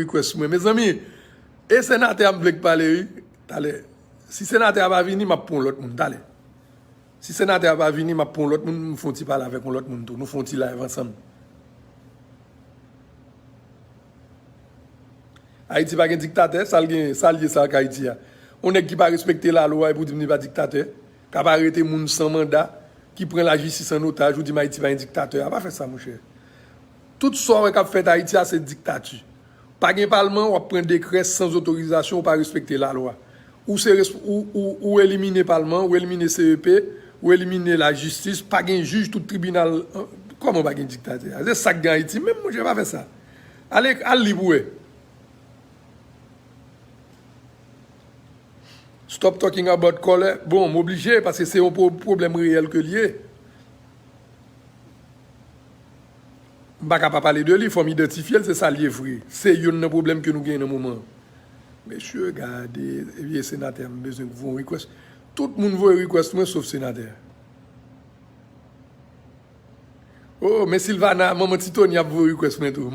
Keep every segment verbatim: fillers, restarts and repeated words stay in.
request mwen. Mezanmi, e senatè a m vle k pale, wi. Talè. Si senatè a pa vini, m ap pran yon lòt moun. Talè. Si senatè a pa vini, m ap pran yon lòt moun, m fè yon ti pale avèk yon lòt moun tou. Nou fè yon ti live ansanm. Ayiti pa gen diktatè, sa l gen, sa l ye sa ak Ayiti a? Yon nèg ki pa respekte lalwa epi w di m li pa diktatè, k ap arete moun san manda, ki pran lajistis an otaj, ou di m Ayiti pa gen diktatè. A pa fè sa, monchè. Tout sa w wè k ap fèt Ayiti a, se diktati. Pa gen palman, w ap pran dekrè san otorizasyon, ou pa respekte lalwa. Ou se resp-, ou, ou, ou elimine palman, ou elimine C E P, ou elimine lajistis, pa gen jij, tout tribinal, kòman pa gen diktatè a? Se sa k gen Ayiti menm, monchè, pa fè sa. Ale, al li pou wè. Stop talking about color. Bon, m oblije, paske se yon pwo-, pwoblèm reyèl ke l ye. M pa ka pa pale de li, fò m idantifye l, se sa l ye vre. Se youn nan pwoblèm ke nou genyen nan moman an. Mesye, gade, ebyen, senatè, m bezwen voye yon request. Tout moun voye request mwen, sof senatè. Oh, men Silvana, manman Titoni ap voye request mwen tou.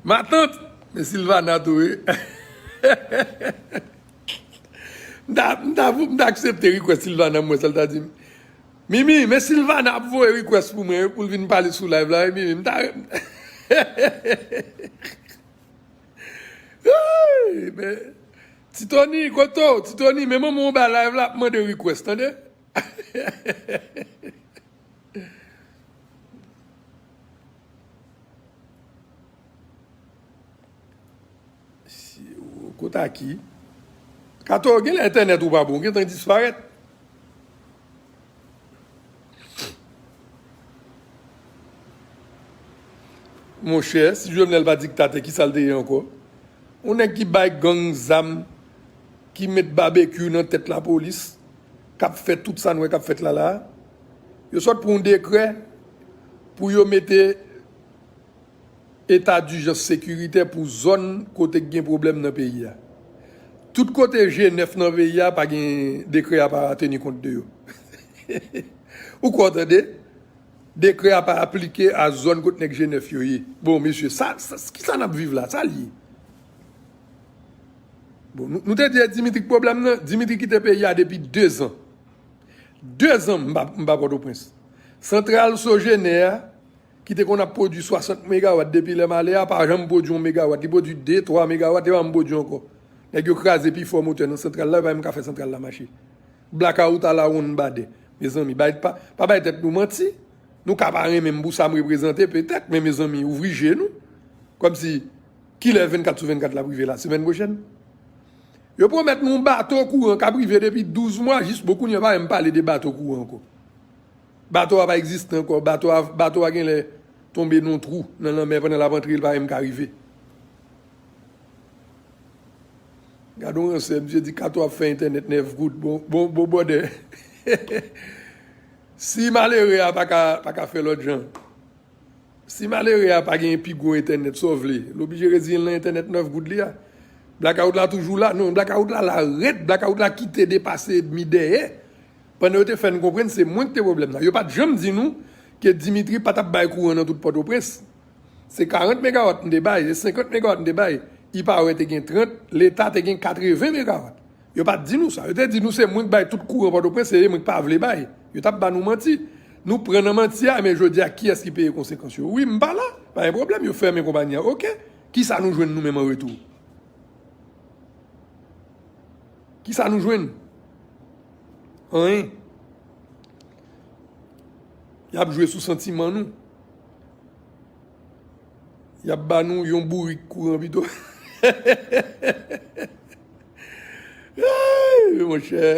Matant, men Silvana tou, wi. M ta, m ta, m ta aksepte request Silvana, m wè sa l ta di m. Mimi, men Silvana ap voye request pou mwen, wi, pou l vin pale sou live la, wi, Mimi, m ta renmen. Hey, men, Titoni, kote w? Titoni, men manman w ba live la ap mande request, tande? Si, kote a ki? Kato, genlè entènèt ou pa bon, gentan disparèt. Monchè, si Jovenel pa diktatè, kisa l te ye ankò? Yon nèg ki bay gang zam, ki met babekyou nan tèt lapolis, k ap fè tout sa n wè k ap fèt la la a. Yo sot pran yon dekrè pou yo mete eta dijans sekiritè pou zòn kote k gen pwoblèm nan peyi a. Tout kote G nèf nan peyi a, pa gen, dekrè a pa teni kont de yo. Ou kwè w tande? Dekrè a pa aplike a zòn kot nèg G nèf yo ye. Bon, mesye, sa, sa, kisa n ap viv la? Sa l ye? Bon, nou, nou te di e Dimitri k pwoblèm nan. Dimitri kite peyi a depi dezan. Dezan m pa, m pa Pòtoprens. Santral Sogener a, ki te konn ap pwodui swasant megawat depi lè m ale a, pa janm pwodui yon megawat. Li pwodui de, twa megawat, e pa janm pwodui ankò. Nèg yo kraze pi fò motè nan santral la, yo pa menm ka fè santral la mache. Blakawout a la wonn badè. Mezanmi, bay, pa, pa bay tèt nou manti. Nou ka pa renmen m pou sa m reprezante, petèt, men mezanmi, ouvri je nou. Kòmsi, kilè vennkat sou vennkat la ap rive la, semèn pwochèn? Yo pwomèt nou yon bato kouran k ap rive depi douz mwa, jis bon kounye a pa menm pale de bato kouran ankò. Bato a pa egziste ankò, bato a, bato a genlè tonbe nan yon twou nan lanmè pandan l ap antre, li pa menm ka rive. Gade yon ransè, misye di Kato ap fè entènèt nèf goud. Bon, bon, bon, bwòdè. Si malere a pa ka, pa ka fè lòt jan, si malere a pa gen pi gwo entènèt, sa w vle? L oblije reziyen l nan entènèt nèf goud li a. Blakawout la toujou la. Non, blakawout la la rèd. Blakawout la kite depase edmi dèyè. Pandan yo te fè n konprann se mwen ki te pwoblèm nan. Yo pa t janm di nou ke Dimitri pa t ap bay kouran nan tout Pòtoprens. Se karant megawat m te bay, se senkant megawat m te bay. Ipawer te gen trant, Leta te gen katreven megawat. Yo pa t di nou sa. Yo te di nou se mwen k bay tout kouran Pòtoprens, se mwen k pa vle bay. Yo t ap ba nou manti. Nou pran nan manti a, men jodi a, kiyès ki peye konsekans yo? Wi, m pa la. Pa gen pwoblèm, yo fèmen konpayi a. Oke. Kisa nou jwenn nou menm an retou? Kisa nou jwenn? Anyen. Y ap jwe sou santiman nou. Y ap ba nou yon bourik kouran pito. Ay, monchè.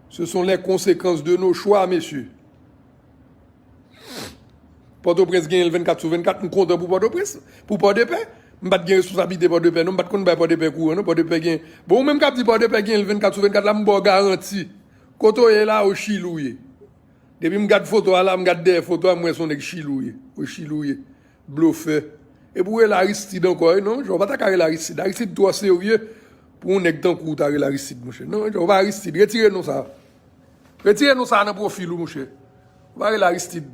Ce sont les conséquences de nos choix, mesye. Pòtoprens genyen l vennkat sou vennkat, m kontan pou Pòtoprens, pou Pòdepè. M pa t gen responsablite Pòdepè, non, m pa t konn bay Pòdepè kouran, non, Pòdepè gen. Bon, ou menm k ap di Pòdepè genyen l vennkat sou vennkat la, m ba w garanti. Kote w ye la, o Chili w ye. Depi m gad foto a la, m gad dèyè foto a, m wè se yon nèg Chili w ye. O Chili w ye. Blofè. Epi w rele Aristide ankò, wi, non, Jean, ou pa ta ka rele Aristide. Aristide twò serye pou yon nèg tankou w ta rele Aristide, monchè. Non, Jean, ou pa Aristide. Retire non sa a. Retire non sa a nan pwofil ou, monchè. Ou pa rele Aristide.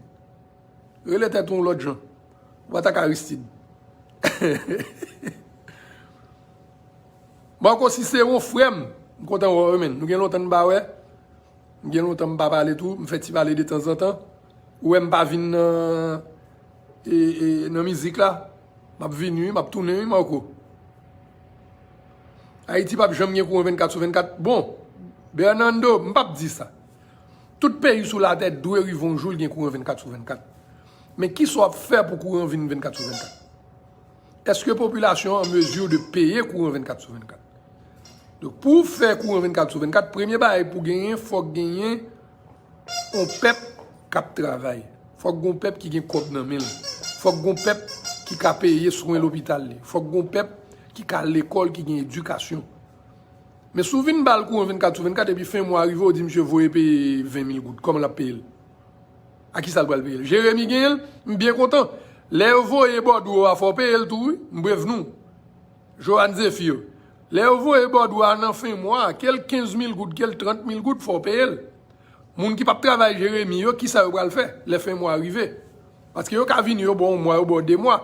Rele tèt ou yon lòt jan. Ou pa ta ka Aristide. Marco, si se yon frè m, m kontan wè w, men. Nou gen lontan n pa wè. M gen lontan m pa pale tou. M fè ti pale de tanzantan. Ou wè m pa vin nan, e, e, nan mizik la. M ap vini, wi, m ap tounen, wi, Marco. Ayiti p ap janm gen kouran vennkat sou vennkat. Bon, Bernardo, m p ap di sa. Tout peyi sou latè dwe rive yon jou l gen kouran vennkat sou vennkat. Men kisa w ap fè pou kouran vin vennkat sou vennkat? Èske popilasyon an an mezi de peye kouran vennkat sou vennkat? Donk, pou w fè kouran vennkat sou vennkat, premye bagay pou genyen, fòk genyen yon pèp k ap travay. Fòk gon pèp ki gen kòb nan men l. Fòk gon pèp ki ka peye swen lopital li. Fòk gon pèp ki ka lekòl, ki gen edikasyon. Men si w vin ba l kouran vennkat sou vennkat, epi fen mwa rive, w di misye voye peye ven mil goud, kòman l ap peye l? A kisa l pral peye l? Jeremi genyen l, m byen kontan. Lè yo voye bòdwo a, fò w peye l tou, wi. M prevni w. Johan Zéphir. Lè yo voye bòdwo a nan fen mwa, ke l kenz mil goud, ke l trant mil goud, fò w peye l. Moun ki p ap travay Jeremi yo, kisa yo pral fè lè fen mwa rive? Paske yo ka vini, yo ba w yon mwa, yo ba w de mwa.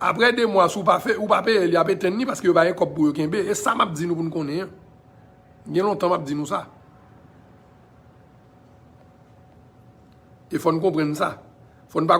Apre de mwa, si w pa fè, ou pa peye l, y ap etenn li paske yo pa gen kòb pou yo kenbe. E sa m ap di nou pou n konnen an. Gen lontan m ap di nou sa. E fò n konprann sa. Fò n pa